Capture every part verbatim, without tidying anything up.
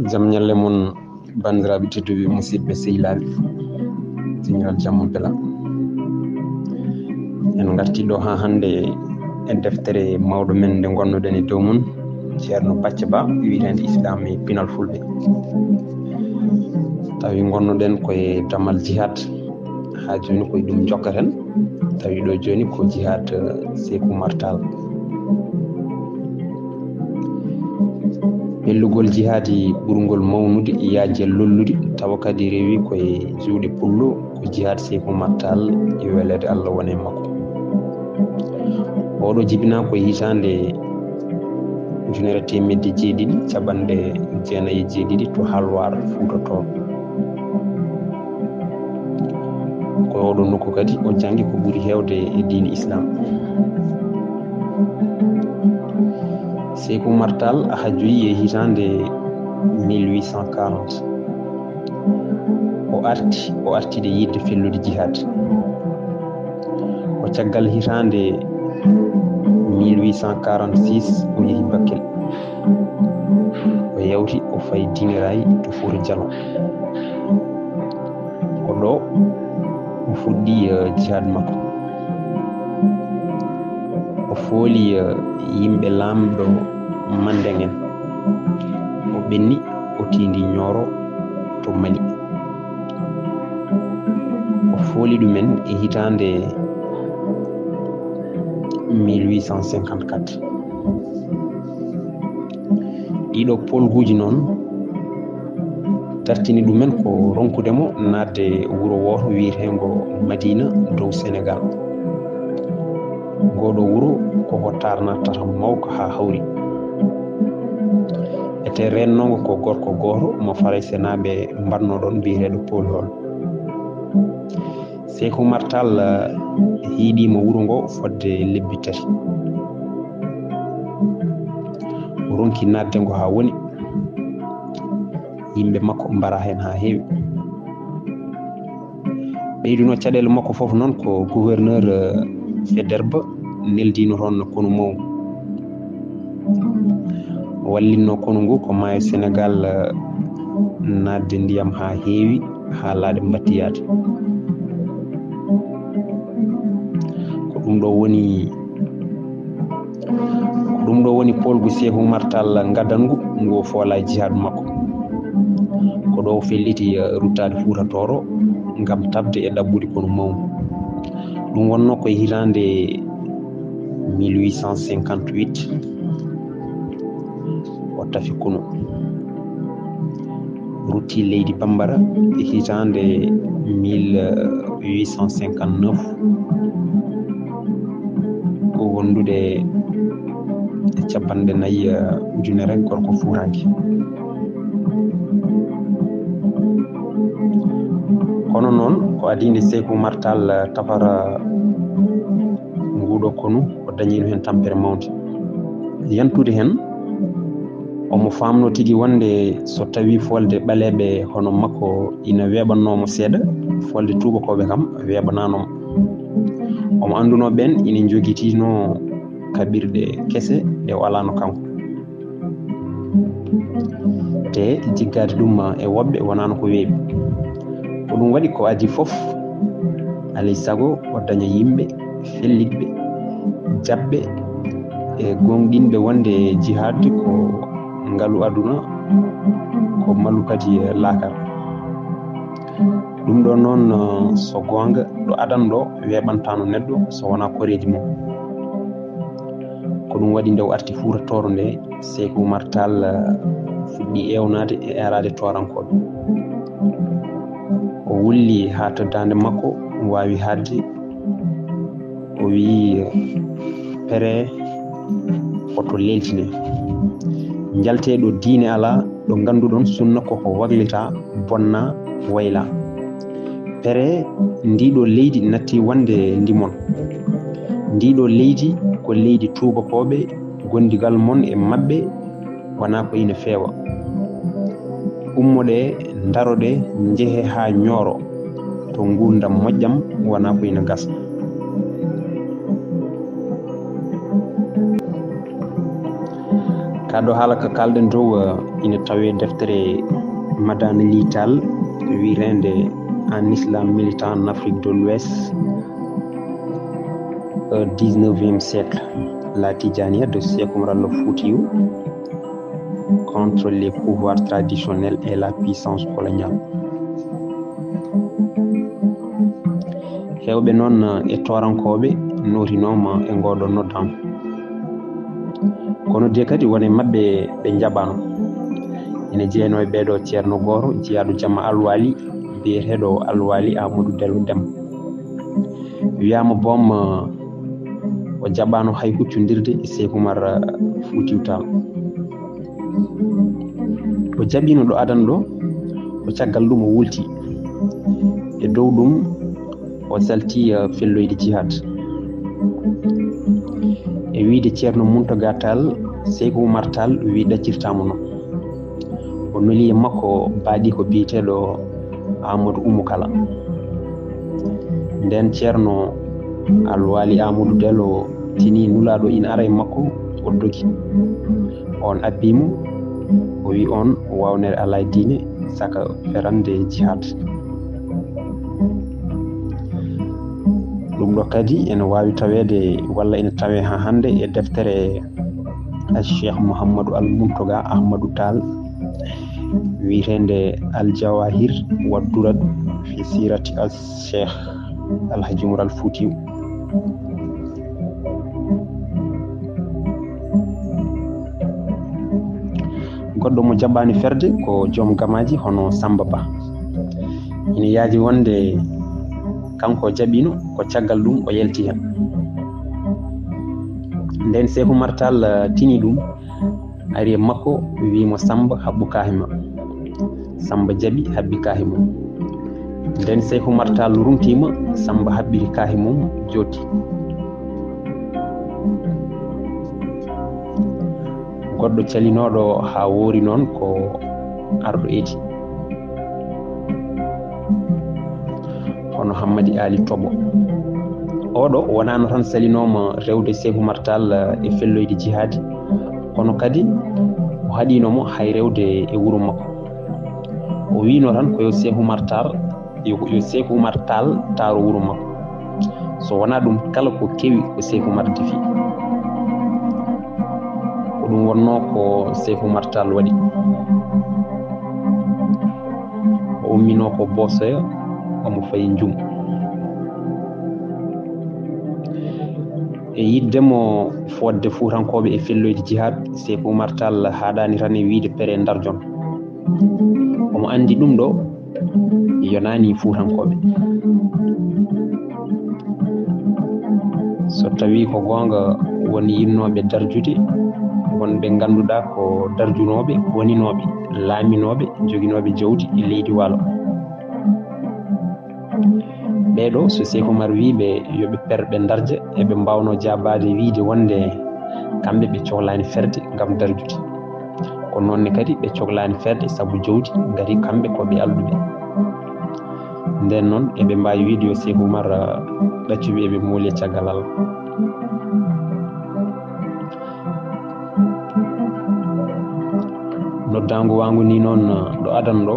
Jam ñalle mon, banndiraaɓe tedduɓe, musidɓe sehilaaɓe, Général Jamma Bela. En ngarti ɗo haa hannde e deftere mawɗo men nde ngonnoɗen e dow mum, Ceerno Bacca Ba, wiyeteende Islam e pinal Fulɓe. Tawi ngonnoɗen koye damal jihad. Haa jooni ko e ɗum njokkaten, tawi ɗo jooni ko jihaad, eh, Seeku Martal. Ɓellugol jihaadi ɓurngol mawnude, yaajal lollude, tawa kadi rewi ko e juuɗe pullo, ko jihaad Seeku Martal, e weleede Allah wone makko. Oɗo jibinaa ko e hitaande ujunere teemedde jeeɗiɗi, capanɗe jeenayi e jeeɗiɗi to Halwaar Fuuta Tooro. Ko e oɗo nokku kadi o janngi ko ɓuri heewde e diine Islam. Seeku Martal hajjoyi e hitaande mille huit cent quarante. O arti, o artide yiɗde fellude jihaad. Ko caggal hitaande mille huit cent quarante-six o yehi Bakkel. O yawti, o fayi Dingiray to Fuuta Jalon. Ko ɗo o fuɗɗi, eh, jihaad makko. O fooli, eh, yimɓe laamɗo Manndeŋ en. O ɓenni, o tiindi Ñooro to Mali. O fooli ɗumen e hitaande mille huit cent cinquante-quatre. Ɗiɗo poolguuji noon dartini ɗumen ko ronkude mo naatde wuro wooto wiyeteengo Madiina dow Senegaal. Ngooɗo wuro ko ko taarnatata mawka haa hawri. Ete reennoongo ko gorko gooto mo Faraysenaaɓe mbaɗnoo ɗoon biyeteeɗo Paul Hall. Seeku Martal, eh, hiiɗiima wuro ngo fodde lebbi tati. O ronki naatde ngo haa woni. Yimɓe makko mbara heen haa heewi. Ɓeyduno caɗeele makko fof noon ko gouverneur, eh, Faidherbe neldiino toon konu mawngu. Wallinnoo konu ngu ko maayo Senegaal, eh, naatde ndiyam haa heewi, haa laaɗe mbattiyaade. Ko ɗum ɗo woni, ko ɗum ɗo woni poolgu Seeku Martal ngadangu ngu o foola e jihaad makko. Ko ɗo o felliti, eh, ruttaade Fuuta Tooro ngam taɓde e ɗaɓɓude konu mawngu. Ɗum wonnoo ko e hitaande mille huit cent cinquante-huit, o tafi konu. Rutti leydi Bambara e hitaande mille huit cent cinquante-neuf, ko wondude e capanɗe nayi, eh, ujunere gorko fuuranke. Kono noon, ko adii nde Seeku Martal, eh, tafata nguuɗo konu, o dañiino heen tampere mawnde. Yantude heen, omo faamnoo tigi wonde so tawii foolde ɓaleeɓe hono makko ina weeɓannoo mo seeɗa, foolde tuubakooɓe kam weeɓanaano mo. Omo anndunoo ɓeen ina njogitinoo kaɓirɗe kese ɗe o alaano kanko. Te jiggaade ɗum e woɓɓe wonaano ko weeɓi. Ko ɗum waɗi ko adii fof, alay sago o daña yimɓe fellitɓe, jaɓɓe e gooŋɗinɓe wonde jihaad ko ngalu aduna, ko malu kadi laakara. Ɗum ɗo noon, so goonga, ɗo adan ɗo weeɓantaano neɗɗo so wonaa koreeji mum. Ko ɗum waɗi nde o arti Fuuta Tooro nde, Seeku Umar Taal, eh, fuɗɗi eewnaade e eeraade toorankooɓe. O wulli haa to daande makko waawi haaɗde, o wiyi, "Pere, hoto leeltine. Njaltee ɗo diine alaa, ɗo ngannduɗon sunna koko waklita, bonna, wayla. Pere, ndiɗo leydi natti wonde ndimon. Ndiɗo leydi ko leydi tuubakooɓe, gondigal mon e maɓɓe wonaa ko ina feewa. Ummoɗee, ndaroɗee, njehee haa Ñooro, to nguurndam moƴƴam wonaa ko ina gasa." Ado haala ka kalɗen dow, eh, ina tawee deftere Madani Lital wiyeteende En Islam militant en Afrique de l'Ouest, eh, dix-neuvième siècle, La Tijaniya de Cheikh Oumar Al Foutiyou contre les pouvoirs traditionnels et la puissance coloniale. Heewɓe noon e toorankooɓe nootinooma e ngooɗoo noddaango. Kono de kadi won e maɓɓe ɓe njaɓaano. Ene jeyanoo e ɓee ɗoo ceerno gooto jeyaaɗo Jama Alwali, biyeteeɗo Alwali Amadou Dello Dem. Wiyaama boom, o jaɓaano hay huccondirde e Seeku Umar Fuutiyu Taal. O jaɓiino ɗo adana ɗo, ko caggal ɗum o wulti. E dow ɗum, o salti, eh, felloyde jihaad. E wiyde Ceerno Muntaga Taal, Seeku Umar Taal wi ɗaccirtaa mo noon. O neli e makko baaɗi ko biyeteeɗo Amadou Oumou Kala. Nden Ceerno Alwali Amadou Dello tini nulaaɗo ina ara e makko, o dogi. On abbii mo, o wi on wawnere alaa e diine, saka ferande jihaad. Ɗum ɗo kadi ene waawi taweede walla ene tawee haa hannde e deftere Cheikh Mouhamadou Al Mountaga Ahmadou Tall, wiyeteende Al Jawahir wa Durar fi Sirati Al Cheikh Al Hadji Umar Al Foutiyu. Goɗɗo mo jaɓaani ferde ko joom gamaaji hono Samba Ba. Ina yaaji wonde kanko jaɓiino, ko caggal ɗum o yalti heen. Nden Seeku Umar Taal, eh, tini ɗum, ari e makko, wi mo, "Samba, haɓɓu kaahi ma." Samba jaɓi, haɓɓi kaahi mum. Nden Seeku Umar Taal runtiima, Samba haɓɓiri kaahi mum, jooɗi. Goɗɗo calinooɗo haa woori noon ko arɗo eeti, hono Hammadi Aali Toɓo. Oɗo wonaano tan salinooma rewde Seeku Umar Taal e felloyde jihaadi, kono kadi o haɗiino mo hay rewde e wuro makko. O wiino tan ko yo Seeku Umar Taal, yo, yo Seeku Umar Taal taaro wuro makko. So wonaa ɗum, kala ko kewi ko Seeku Umar defi. Ko ɗum wonnoo ko Seeku Umar Taal waɗi. O umminoo ko Boosoya, omo fayi Njum. E yiɗde mo fodde Fuutankooɓe e felloyde jihaad, Seeku Umar Taal haaɗaani tan e wiyde pere darjon. Omo anndi ɗum ɗo yonaani Fuutankooɓe. So tawii ko goonga, won yiɗnooɓe darjude, won ɓe ngannduɗaa ko darjunooɓe, woninooɓe, laaminooɓe, joginooɓe jawdi e leydi Waalo. Ɓee ɗoo, so Seeku Umar wii ɓe yo ɓe per, ɓe darja, eɓe mbaawnoo jaabaade wiyde wonde kamɓe ɓe cohlaani ferde ngam darjude. Ko noon ne kadi ɓe cohlaani ferde sabu jawdi, ngati kamɓe ko ɓe alɗuɓe. Nden noon, eɓe mbaawi wiyde yo Seeku Umar, ah, ɗaccu ɓe, eɓe mooli e caggal Allah. Noddaangu waangu nii noon, ɗo adana ɗo,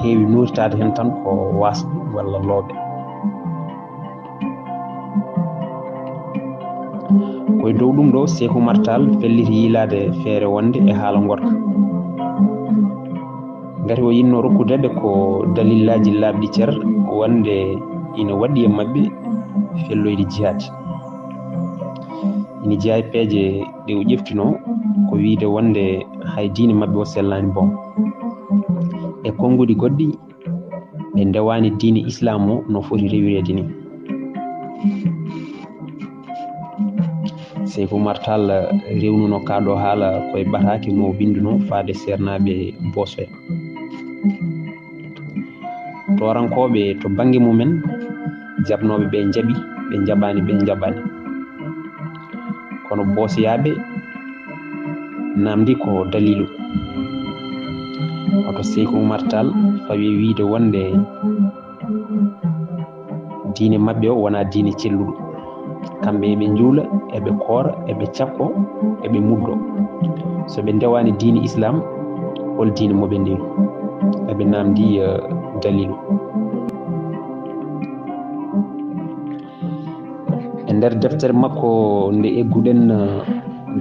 heewi nuuritaade heen tan ko waasɓe walla looɓe. Ko e dow ɗum ɗo Seeku Umar Taal felliti yiilaade feere wonde e haala ngorka. Ngati o yiɗnoo rokkude ɓe ko dalillaaji laaɓɗi cer wonde ina waɗɗi e maɓɓe felloyde jihaad. Ina jeyaa e peeje ɗe o ƴeftinoo, ko wiyde wonde hay diine maɓɓe o sellaani boom. E konnguɗi goɗɗi, ɓe ndewaani diine Islaam o no foti rewireede ni. Seeku Umar Taal rewnuno kaa ɗo haala ko e ɓataake mo o winndunoo faade seernaaɓe Boosoya. Toorankooɓe to bannge mumen, jaɓnooɓe ɓe njaɓi, ɓe njaɓaani ɓe njaɓaani. Kono Boosoyaaɓe naamndi ko daliilu. Hoto Seeku Umar Taal fawi e wiyde wonde diine maɓɓe o wonaa diine celluɗo. Kamɓe eɓe njuula, eɓe koora, eɓe cappoo, eɓe muddoo. So ɓe ndewaani diine Islaam, hol diine mo ɓe ndewi? Eɓe naamndii, eh, daliilu. E nder deftere makko nde egguɗen, eh,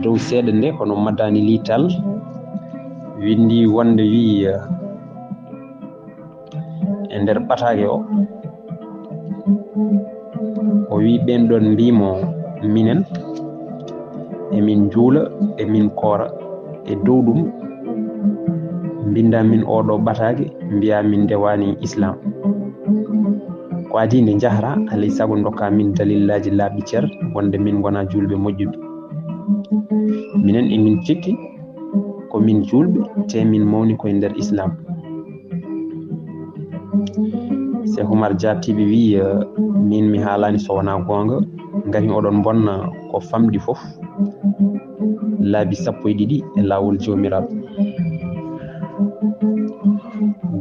dow seeɗa nde, kono Madani Lital winndi wonde wiyi, eh, e nder ɓataake o, o wiyi ɓeen ɗoon mbiimo minen, emin njuula, emin koora. E dow ɗum, mbinnda min oo ɗoo ɓataake, mbiya min ndewaani Islaam. Ko adii nde njahra, alay sago ndokka min dalillaaji laaɓi cer, wonde min ngonaa juulɓe moƴƴuɓe. Minen emin cikki ko min juulɓe, te min mawni koye nder Islaam. Cheikh Oumar Dia Tiibi wiyi, eh, min mi haalaani so wonaa goonga, ngati oɗon mbonna ko famɗi fof laabi sappo e ɗiɗi e laawol Joomiraaɗo.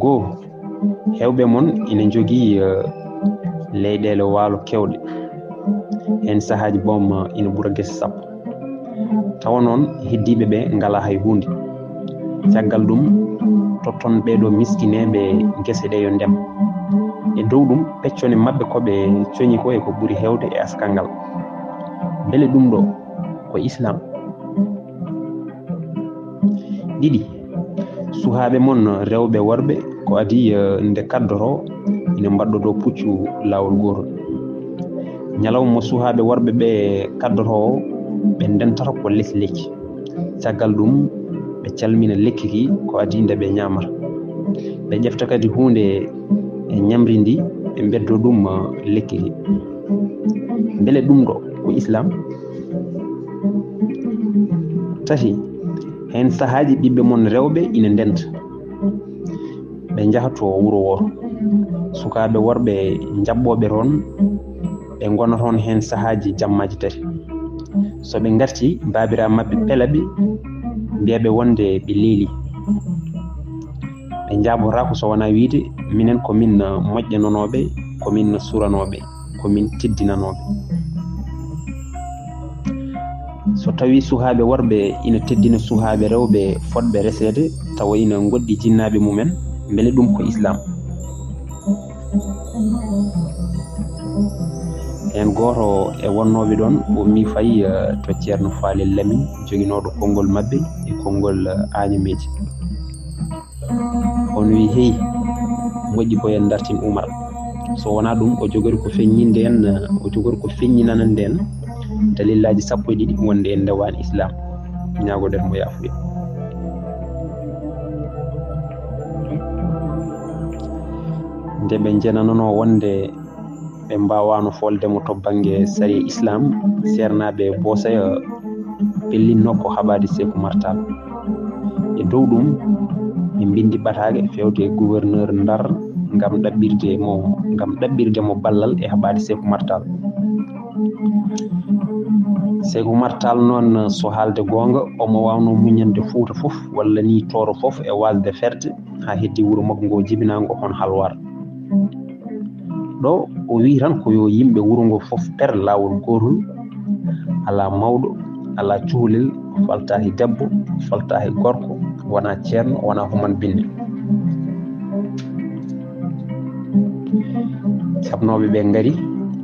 Goo, heewɓe mon ina njogii, eh, leyɗeele waalo keewɗe, heen sahaaji boom, eh, ina ɓura gese sappo. Tawa noon, heddiiɓe ɓe ngalaa hay huunde. Caggal ɗum, totton ɓee ɗoo miskineeɓe gese ɗe yo ndem. E dow ɗum, peccone maɓɓe ko ɓe coñi ko e ko ɓuri heewde e askal ngal. Mbele ɗum ɗoo ko Islaam? Ɗiɗi, suhaaɓe mon rewɓe worɓe ko adii, eh, nde kaddoroo ina mbaɗɗodoo puccu laawol gootol. Ñalawma mo suhaaɓe worɓe ɓe kaddoroo o, ɓe ndentata ko les lekki. Caggal ɗum, ɓe calmina lekki ki ko adii nde ɓe ñaamata. Ɓe ƴefta kadi huunde e ñamri ndi, ɓe mbeddo ɗum, eh, lekki ki. Mbele ɗum ɗoo ko Islaam? Tati, heen sahaaji ɓiɓɓe mon rewɓe ina ndenta. Ɓe njaha to wuro wooto. Sukaaɓe worɓe njaɓɓooɓe toon, ɓe ngona toon heen sahaaji jammaaji tati. So ɓe ngartii, baabiraaɓe maɓɓe pela ɓe, mbiya ɓe wonde ɓe leelii. Ɓe njaabotaako so wonaa wiyde, minen ko min moƴƴananooɓe, ko min suranooɓe, ko min teddinanooɓe. So tawii suhaaɓe worɓe ina teddina suhaaɓe rewɓe fotɓe reseede, tawa ina ngoɗɗi jinnaaɓe mumen, mbele ɗum ko Islaam? Heen gooto e wonnooɓe ɗoon ummii fayi, eh, to Ceerno Faalel Lamin, joginooɗo konngol maɓɓe e konngol, eh, Añameeje. On wi, "Hey, moƴƴi ko en ndartin Umar. So wonaa ɗum, o jogori ko feññinde en, o jogori ko feññinanande en dalillaaji sappo e ɗiɗi wonde en ndewaani Islaam. Ñaagoɗen mo yaafuya." Nde ɓe njenananoo wonde ɓe mbaawaano folde mo to bannge sariya Islaam, seernaaɓe Boosaya pellinno ko haɓaade Seeku Martaal. E dow ɗum, ɓe mbinndi ɓataake feewde e gouverneur Ndar ngam ɗaɓɓirde mo, ngam ɗaɓɓirde mo ballal e haɓaade Seeku Martaal. Seeku Martaal noon, so haalde goonga, omo waawnoo muñande Fuuta fof, walla ni Tooro fof e waasde ferde, haa heddi wuro makko ngo jibinaango hono Halwaar. Ɗo o wiyi tan ko yo yimɓe wuro ngo fof per laawol gootol, alaa mawɗo, alaa cukalel, o faltaaki debbo, o faltaaki gorko, wonaa ceerno, wonaa human binne. Jaɓnooɓe ɓe ngari,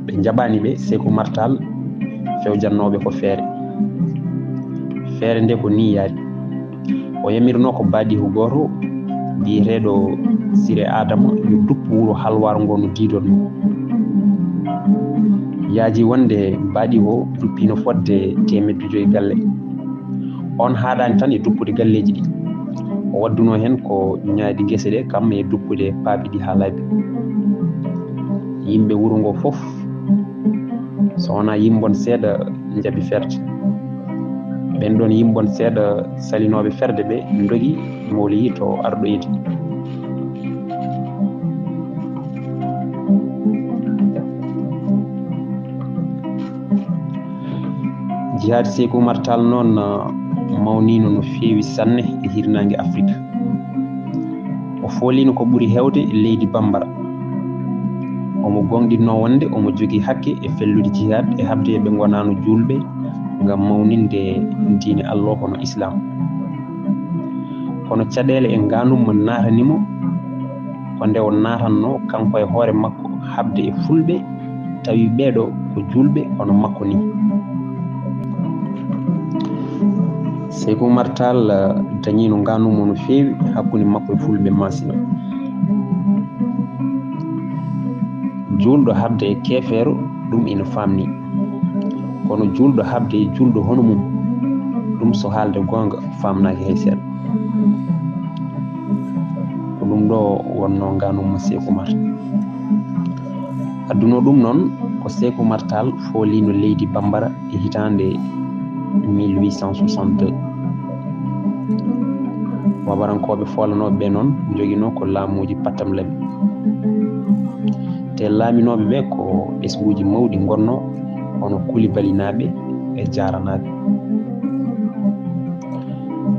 ɓe njaɓaani ɓe, Seeku Martaal fewjannooɓe ko feere. Feere nde ko nii yaari. O yamirnoo ko baadiiho gooto biyeteeɗo Sire Aadama yo duppu wuro Halwaar ngo no diidotnoo. Yaaji wonde baadiiho duppiino fodde teemedde joyi galle. On haaɗaani tan e duppude galleeji ɗi. O waddunoo heen ko ñaayde gese ɗe, kam e duppude paabi ɗi haa laabi. Yimɓe wuro ngo fof, so wonaa yimɓon seeɗa, njaɓi ferde. Ɓen ɗon yimɓon seeɗa salinooɓe ferde ɓe ndogi mowliyi to arɗoyde. Jihaad Seeku Umar Taal noon, uh, mawniino no feewi sanne e hirnaange Afrik. O fooliino ko ɓuri heewde e leydi Bambara. Omo goongɗinno wonde omo jogii hakke e fellude jihaad e haɓde ɓe ngonaano juulɓe ngam mawninde diine Allah hono Islaam. Kono caɗeele e ngaanum naatani mo ko nde o naatanno kanko e hoore makko haɓde e fulɓe, tawi ɓeeɗo ko juulɓe hono makko ni. Seyku Umar Taal, eh, dañiino ngaanum no feewi hakkunde makko e fulɓe Maasina. Juulɗo haɓde e keefeero, ɗum ina faamni. Kono juulɗo haɓde e juulɗo hono mum, ɗum so haalde goonga faamnaaki hay seeɗa. Ko ɗum ɗo wonnoo ngaanum Seyku Umar. Addunoo ɗum noon ko Seyku Umar Taal fooliino leydi Bambara e hitaande mille huit cent soixante-deux. Bambarankooɓe foolanooɓe ɓe noon njoginoo ko laamuuji pattamlaɓi. Te laaminooɓe ɓe ko ɓesnguuji mawɗi ngonnoo, hono Kulibalinaaɓe e Jaaranaaɓe.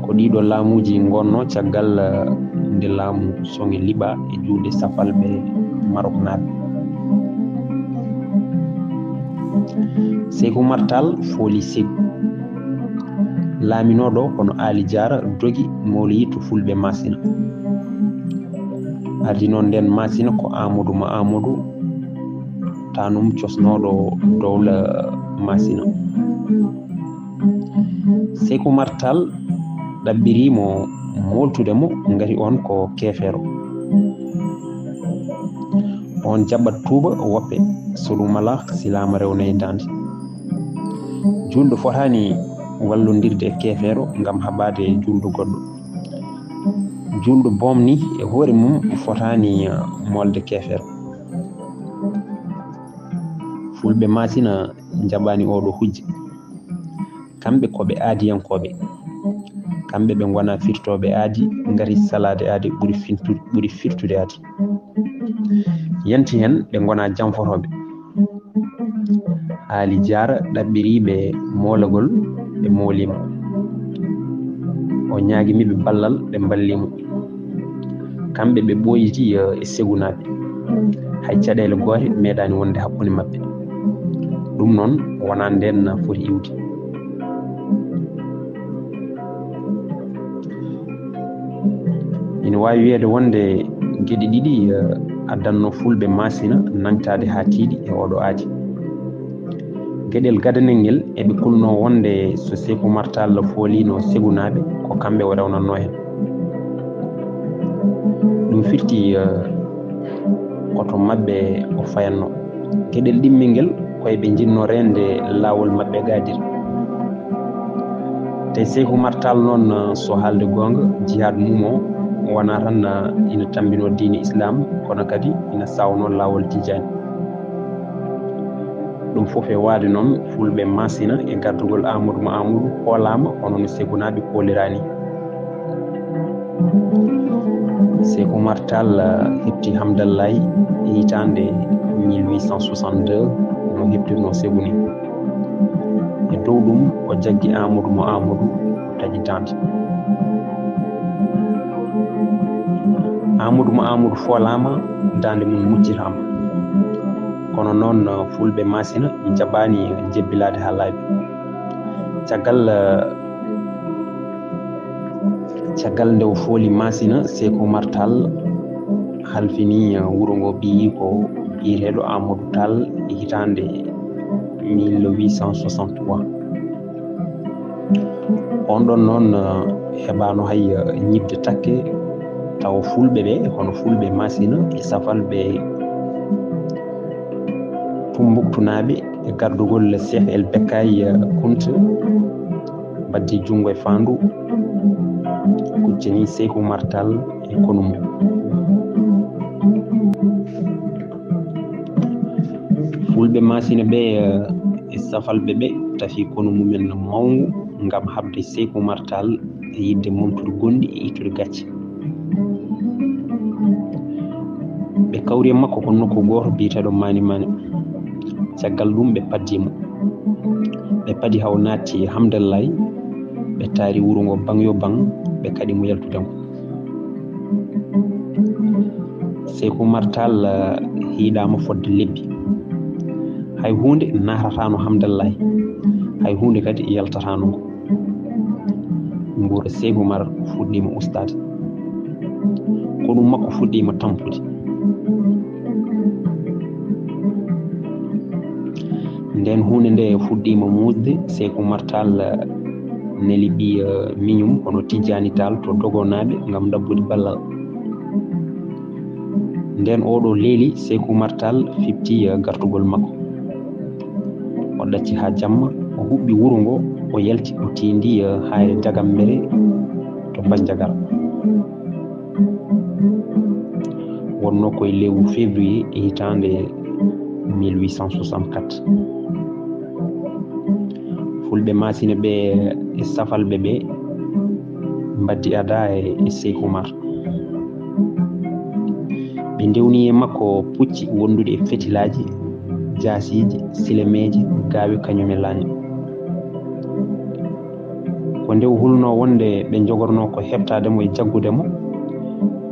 Ko ɗiɗo laamuuji ngonnoo caggal, eh, nde laamu Soŋe liɓaa e juuɗe Safalɓe Maroknaaɓe. Seyku Umar Taal fooli Segu. Laaminooɗo kono Aali Jaara dogi mawloyii to fulɓe Maasina. Ardinoo ndeen Maasina ko Aamadu Maamadu, tanum cosnooɗo dowla Maasina. Seyku Umar Taal ɗaɓɓirii mo mooltude mo ngati oon ko keefeero. Oon jaɓat tuuba woppe, so ɗum alaa silaama rewna e daande. Juulɗo fotaani wallondirde e keefeero ngam haɓaade juulɗo goɗɗo. Juulɗo boom ni e hoore mum fotaani, eh, moolde keefeero. Fulɓe Maasina njaɓaani oɗo hujja. Kamɓe ko ɓe aadiyankooɓe. Kamɓe ɓe ngonaa firtooɓe aadi, ngati salaade aadi ɓuri fintu-, ɓuri firtude aadi. Yanti heen ɓe ngonaa janforooɓe. Aali Jaara ɗaɓɓirii ɓe moolagol, ɓe moolii mo. O ñaagini ɓe ballal, ɓe mballii mo. Kamɓe ɓe ɓooyitii, eh, e Segunaaɓe. Hay caɗeele goote meeɗaani wonde hakkunde maɓɓe. Ɗum noon wonaa ndeen foti iwde. Ina waawi wiyeede wonde geɗe ɗiɗi, eh, addannoo fulɓe Maasina nangtaade haa tiiɗi e oɗo aadi. Geɗel gadanel ngel, eɓe kulnoo wonde so Seyku Umar Taal fooliino Segunaaɓe, ko kamɓe o rewnatnoo heen. Ɗum firti, eh, ko to maɓɓe o fayatnoo. Geɗel ɗimmel ngel, ko eɓe njiɗnoo reende laawol maɓɓe gaadir. Te Seyku Umar Taal noon, so haalde goonga, jihaad mum o wonaa tan ina tammbinoo diine Islaam, kono kadi ina saawnoo laawol Tijaani. Ɗum fof e waade noon, fulɓe Maasina e gardugol Aamadu Maamadu poolaama hono no Segunaaɓe pooliraani. Seyku Umar Taal, eh, heɓti Hamdallaay e hitaande mille huit cent soixante-deux, no heɓtirnoo Segu ni. E dow ɗum, o jaggi Aamadu Maamadu, o taƴi daande. Aamadu Maamadu foolaama, daande mum muccitaama. Kono noon, eh, fulɓe Maasina njaɓaani jebbilaade haa laaɓi. Caggal, eh, Caggal nde o fooli Maasina, Seyku Umar Taal halfini, eh, wuro ngo ɓiyiiko biyeteeɗo Amadou Tall e hitaande mille huit cent soixante-trois. On ɗon noon, eh, heɓaano hay, eh, ñiɓde takke, tawa fulɓe ɓe, hono fulɓe Maasina e Safalɓe Tumbuktunaaɓe, e gardugol Cheikh El Bekkay, eh, Kunta, mbaddi junngo e faandu, kuccani Seyku Umar Tall e konu mum. Fulɓe Maasina ɓe, eh, e Safalɓe ɓe tafi konu mumen mawngu ngam haɓde Seyku Umar Tall e yiɗde momtude gonɗi e ittude gacce. Ɓe kawri e makko ko nokku gooto biyeteeɗo Maani Maani. Caggal ɗum ɓe paddii mo. Ɓe padi haa o naatti e Hamdallaay, ɓe taari wuro ngo baŋ yo baŋ, ɓe kaɗi mo yaltude ngo. Seyku Umar Tall, eh, Yiɗaama fodde lebbi. Hay huunde naatataano Hamdallaay, hay huunde kadi yaltataano ngo. Nguura Seyku Umar fuɗɗiima ustaade. Koɗum makko fuɗɗiima tampude. Ndeen huunde nde fuɗɗiima muusde, Seyku Umar Taal neli ɓiya miñum hono Tijjaani Taal to Dogonaaɓe ngam ɗaɓɓude ballal. Ndeen oo ɗoo leeli, Seyku Umar Taal fiɓti gartugol makko. O ɗacci haa jamma, o huɓɓi wuro ngo, o yalti, o tiindii haayre Dagambere to Banjagara. Wonnoo ko e lewru février e hitaande mille huit cent soixante-quatre. Fulɓe Maasina ɓe e Safalɓe ɓe mbaɗdi adaa e, e Seyku Umar. Ɓe ndewni e makko pucci wonduɗi e fetilaaji, jaasiiji, silemeeji, gaawe kañum e laañe. Ko nde o hulnoo wonde ɓe njogornoo ko heɓtaade mo e jaggude mo,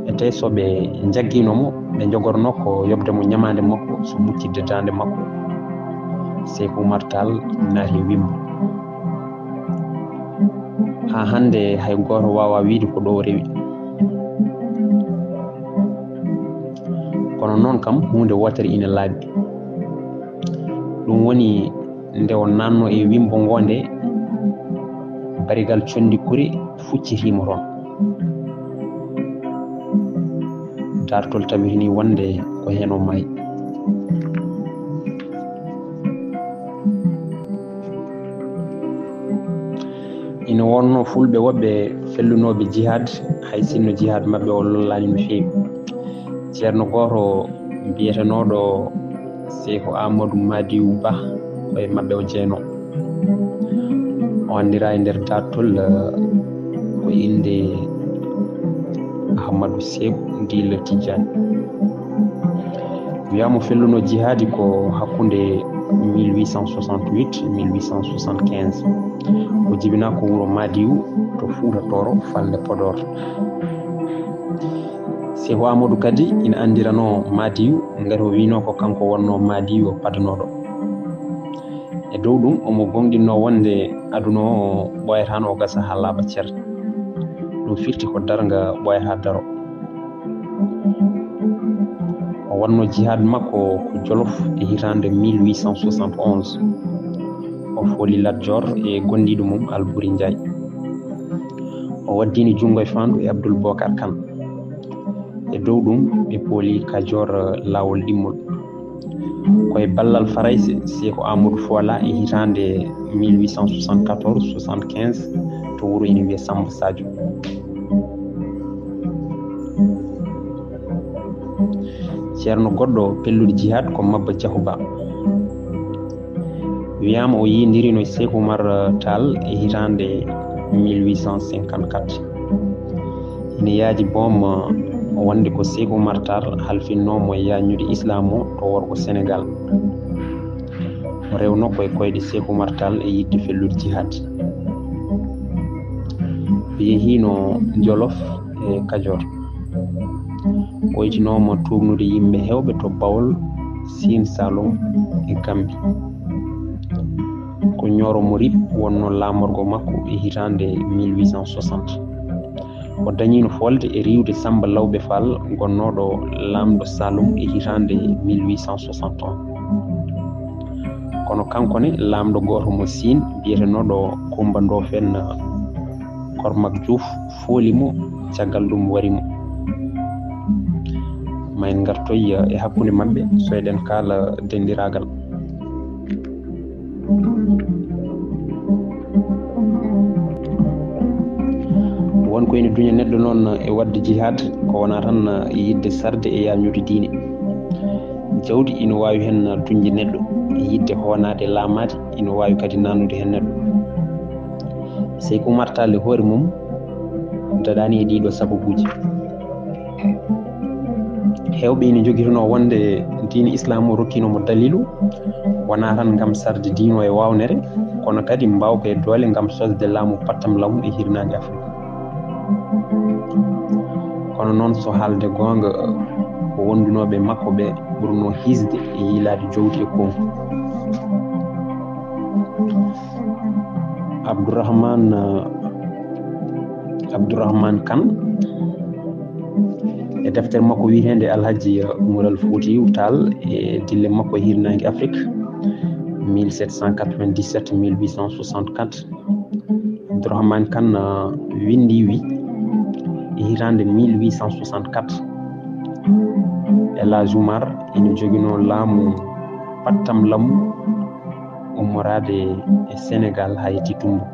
e tee so ɓe njaggiino mo, ɓe njogornoo ko yoɓde mo ñamaande makko, so muccidde daande makko. Seyku Umar Taal naati e wimbo. Haa hannde hay gooto waawaa wiyde ko ɗo o rewi. Kono noon kam, huunde wootere ina laaɓi. Ɗum woni nde o naatnoo e wimbo ngo nde, barigal conndi kuri fuccitiima toon. Daartol tabitini wonde ko heen o maayi. Ina wonnoo Fulɓe woɓɓe fellunooɓe jihaad, hay sinno jihaad maɓɓe o lollaani no feewi. Ceerno gooto biyetenooɗo Seyku Aamadu Maadiw Bah, ko e maɓɓe o jeyanoo. O anndiraa e nder daartol, eh, ko innde Ahmadu Seeku Ndiila Tijjaani. Wiyaama o fellunoo jihaadi ko hakkunde mille huit cent soixante-huit, mille huit cent soixante-quinze. O jibinaa ko wuro Maadiw to Fuuta Tooro, falnde Podoor. Seyku Aamadu kadi ina anndiranoo Maadiw, ngati o wiynoo ko kanko wonnoo Maadiw o padanooɗo. E dow ɗum, omo goongɗinnoo wonde aduna o ɓooyataano o gasa haa laaɓa cer. Ɗum firti ko darnga ɓooyataa daro. O waɗnoo jihaad makko ko Jolof e hitaande mille huit cent soixante et onze. O fooli Lat Joor e gondiiɗo mum Alburi Njaay. O waddini junngo e faandu e Abdul Bokar Kan. E dow ɗum, ɓe pooli Kajoor, eh, laawol ɗimmol. Ko e ballal Farayse, Seyku Aamadu foolaa e hitaande mille huit cent soixante-quatorze soixante-quinze to wuro ina wiyee Samba Sadio. Ceerno goɗɗo pelluɗo jihaad ko Mabba Jahu Ba. Wiyaama o yiyondirino e Seyku Umar Taal e hitaande mille huit cent cinquante-quatre. Ina yaaji boom wonde ko Seyku Umar Taal halfinnoo mo yaajnude Islaam o to worgo Senegaal. O rewnoo ko e koyɗe Seyku Umar Taal e yiɗde fellude jihaad. O yehiino Jolof e Kajoor. Ɓoytinoo mo tuugnude yimɓe heewɓe to Bawol, Siin Saalum e Gambi. Ko Ñooro Murib wonnoo laamorgo makko e hitaande mille huit cent soixante. O dañiino foolde e riiwde Samba Lawbe Faal, gonnooɗo laamɗo Saalum e hitaande mille huit cent soixante et un. Kono kanko ne, laamɗo gooto mo Siin, biyetenooɗo Kummba Ndoofeen Kormak Juuf, fooli mo, caggal ɗum wari mo. Ma en ngartoy e hakkunde maɓɓe, so eɗen kaala denndiraagal. Won ko ene duña neɗɗo noon e waɗde jihaad, ko wonaa tan yiɗde sarde e yaajnude diine. Jawdi ina waawi heen duñde neɗɗo, yiɗde hoonaade, laamaade, ina waawi kadi naatnude heen neɗɗo. Seyku Umar Taal e hoore mum daɗaani e ɗiiɗoo sababuuji. Heewɓe ina njogitunoo wonde diine Islaam o rokkiino mo daliilu, wonaa tan ngam sarde diine o e waawnere, kono kadi mbaawka e doole ngam sosde laamu pattamlamu e hirnaange Afrik. Kono noon, so haalde goonga, Ko wondunooɓe makko ɓe ɓurnoo hisde e yiilaade jowdi e koomu. Abdourahmane, Abdourahmane Kane, e deftere makko wiyeteende Alhaji Umar Al Fuutiyu Taal e dille makko e Hirnaange Afrik, mille sept cent quatre-vingt-dix-sept, mille huit cent soixante-quatre, Abdourahmane Kane, uh, winndi wi, e hitaande mille huit cent soixante-quatre, El Hadj Umar ina joginoo laamu pattam lammu ummoraade e Senegaal haa yetti Tumbou.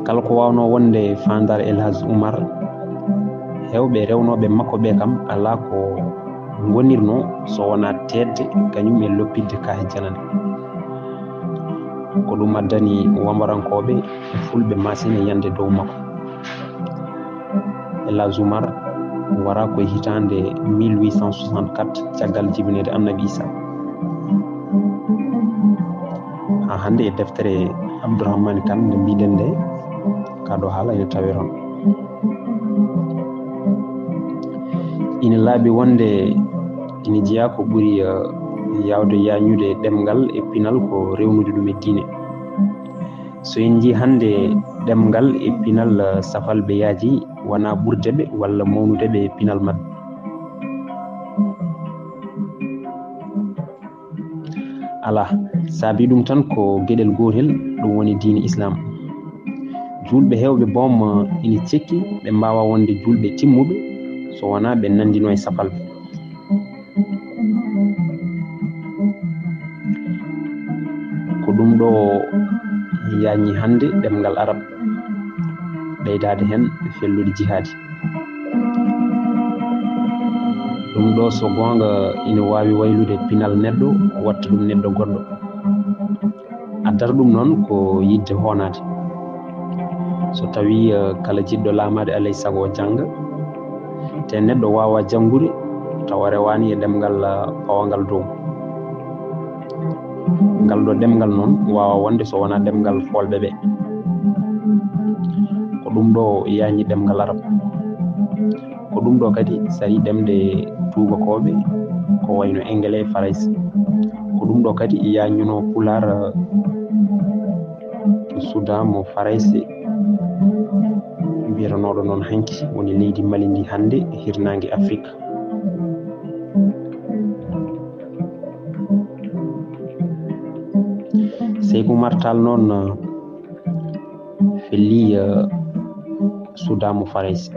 Kala ko waawnoo wonde faandaare El Hadj Umar, heewɓe rewnooɓe makko ɓe kam alaa ko ngonirnoo so wonaa teetde kañum e loppitde kaahe janane. Ko ɗum addani wamarankooɓe e fulɓe maasina yande dow makko. El Hadj Umar wara ko e hitaande mille huit cent soixante-quatre caggal jibineede Annabi Isa. Haa hannde e deftere Abdourahmane Kane nde mbiɗen nde, kaa ɗo haala ina tawee toon. Ina laaɓi wonde ina jeyaa ko ɓuri, eh, yaawde yaañude ɗemngal e pinal ko rewnude ɗum e diine. So en njii hannde ɗemngal e pinal, eh, safalɓe yaaji, wonaa ɓurde ɓe walla mawnude ɓe e pinal maɓɓe. Alaa, saabii ɗum tan ko geɗel gootel, ɗum woni diine Islaam. Juulɓe heewɓe boom ina cekki ɓe mbaawaa wonde juulɓe timmuɓe so wonaa ɓe nanndinoo e safalɓe. Ko ɗum ɗo yaañi hannde ɗemngal Arab, ɓeydaade heen fellude jihaadi. Ɗum ɗo, so goonga, ina waawi waylude pinal neɗɗo, watta ɗum neɗɗo goɗɗo. Addata ɗum noon ko yiɗde hoonaade. So tawii, eh, kala jiɗɗo laamaade alaa e sago o jannga, te neɗɗo waawaa janngude tawa rewaani e ɗemngal, eh, pawangal dow. Ngal ɗo ɗemngal noon waawaa wonde so wonaa ɗemngal foolɓe ɓe. Ko ɗum ɗo yaañi ɗemngal Arab. Ko ɗum ɗo kadi sari ɗemɗe tuubakooɓe, ko wayno Engele e Farayse. Ko ɗum ɗo kadi yaañunoo Pulaar, Sudan mo Farayse, mbiyetenooɗo noon hanki woni leydi Mali ndi hannde e hirnaange Afrik. Seyku Martal noon, eh, fellii, eh, Sudan mo Farayse,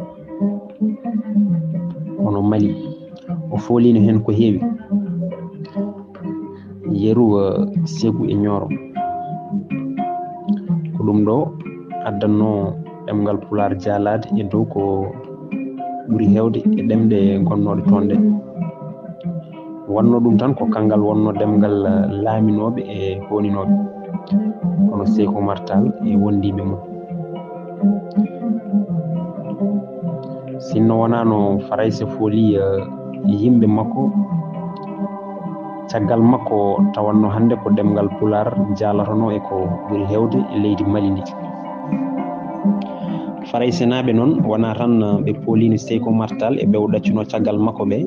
hono Mali. O fooliino heen ko heewi. Yeru, eh, Segu e Ñooro. Ko ɗum ɗo addannoo ɗemngal Pulaar jaalaade e dow ko ɓuri heewde e ɗemɗe gonnooɗe toon ɗe. Wonnoo ɗum tan ko kanngal wonnoo ɗemngal, eh, laaminooɓe e hooninooɓe, hono Seyku Martal e wondiiɓe mum. Sinno wonaano Farayse fooli, eh, yimɓe makko, caggal makko tawatno hannde ko ɗemngal Pulaar jaalatonoo e ko ɓuri heewde e leydi Mali ndi. Faraysenaaɓe noon wonaa tan, eh, ɓe pooliino Seyku Martal e ɓe o ɗaccunoo caggal makko ɓe,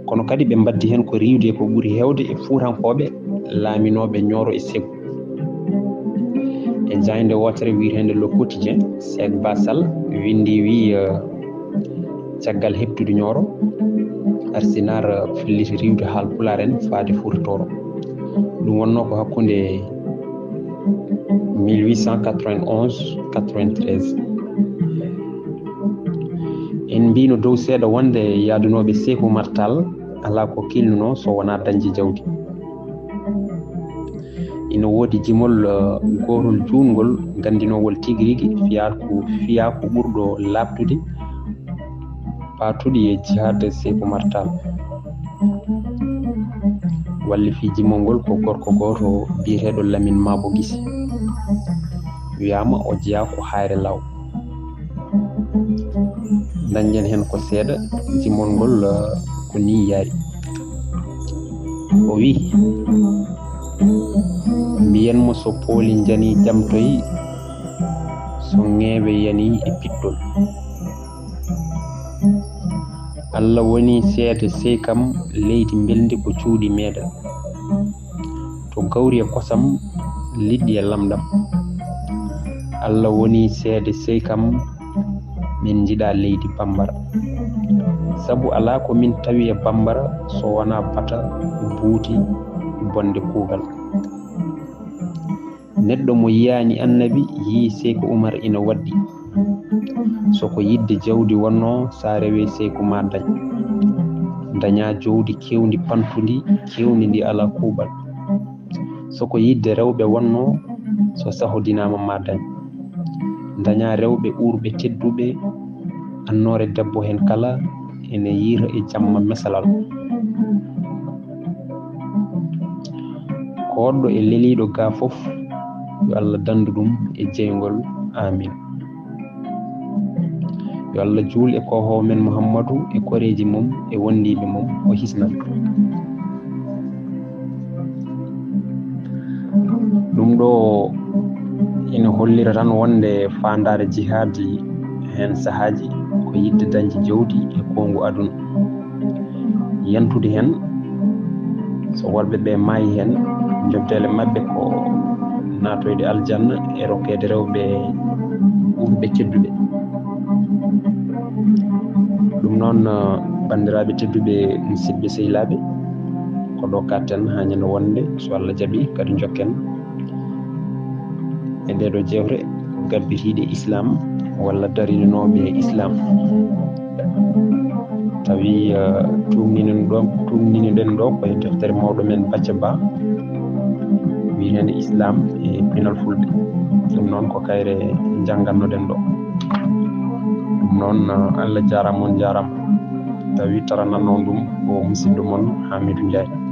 kono kadi ɓe mbaddi heen ko riiwde ko ɓuri heewde e Fuutankooɓe laaminooɓe Ñooro e Segu. E jaaynde wootere wiyeteende Le Quotidien, Seek Basal winndi wi, eh, caggal heɓtude Ñooro, Arsinaar, eh, felliti riiwde Haal Pulaar en faade Fuuta Tooro. Ɗum wonnoo ko hakkunde mille huit cent quatre-vingt-onze quatre-vingt-treize. En mbiino dow seeɗa wonde yaadunooɓe Seyku Martal alaa ko kiilnunoo so wonaa dañde jawdi. Ina woodi jimol, eh, gootol juutngol, ganndinoowol tigi rigi fiyaaku, fiyaaku ɓurɗo laaɓtude, paatuɗi e jihaad Seyku Martal. Wallifii jimol ngol ko gorko gooto biyeteeɗo Lamin Maabo Gisi. Wiyaama o jeyaa ko Hayre Law. Dañen heen ko seeɗa, jimol ngol, eh, ko nii yaari. O wii, mbiyen mo so pooli njanii jamtoyi, so ŋeewe yanii e pittol. Allah woni seede sey kam leydi mbelndi ko cuuɗi meeɗen. To gawri e kosam, liɗɗi e lamɗam. Allah woni seede sey kam min njiɗa leydi Bambara. Sabu alaa ko min tawi e Bambara so wonaa bata, buuti, bonde kuugal. Neɗɗo mo yiyaani annabi yii Seyku Umar ina waɗɗi. So ko yiɗde jawdi wonnoo, so a rewii Seyku ma dañ. Dañaa jawdi keewndi pantundi, keewndi ndi alaa kuuɓal. So ko yiɗde rewɓe wonnoo, so sahodinaama ma dañ. Dañaa rewɓe uurɓe tedduɓe, annoore debbo heen kala ene yiira e jamma mesalal. Koɗɗo e leliiɗo gaa fof, yo Allah danndu ɗum e jeyngol. Amin. Yo Allah juul e koohoowo men Muhammadu e koreeji mum e wondiiɓe mum, o hisnan. Ɗum ɗo ina hollira tan wonde faandaare jihaadi heen sahaaji ko yiɗde dañde jawdi e koongu aduna. Yantude heen, so worɓe ɓe maayi heen, njobdeele maɓɓe ko naatoyde aljanna e rokkeede rewɓe ɓurɓe tedduɓe. Ɗum noon, banndiraaɓe tedduɓe, musidɓe sehilaaɓe, ko ɗo katten haa ñande wonde, so Allah jaɓi, kadi njokken e nde ɗo jewte gabbitiiɗe Islam walla darinooɓe Islam. Tawi, eh, tuumninen ɗo, tuumninen ɗo ko e deftere mawɗo men Bacca Ba, wiyeteende Islam e pinal Fulɓe. Ɗum noon ko kayre njanngannoɗen ɗo. Ɗum noon, eh, Allah jaaraama, on jaaraama. Tawi taranannoo ɗum ko musidɗo mon Hamidou Ndiaye.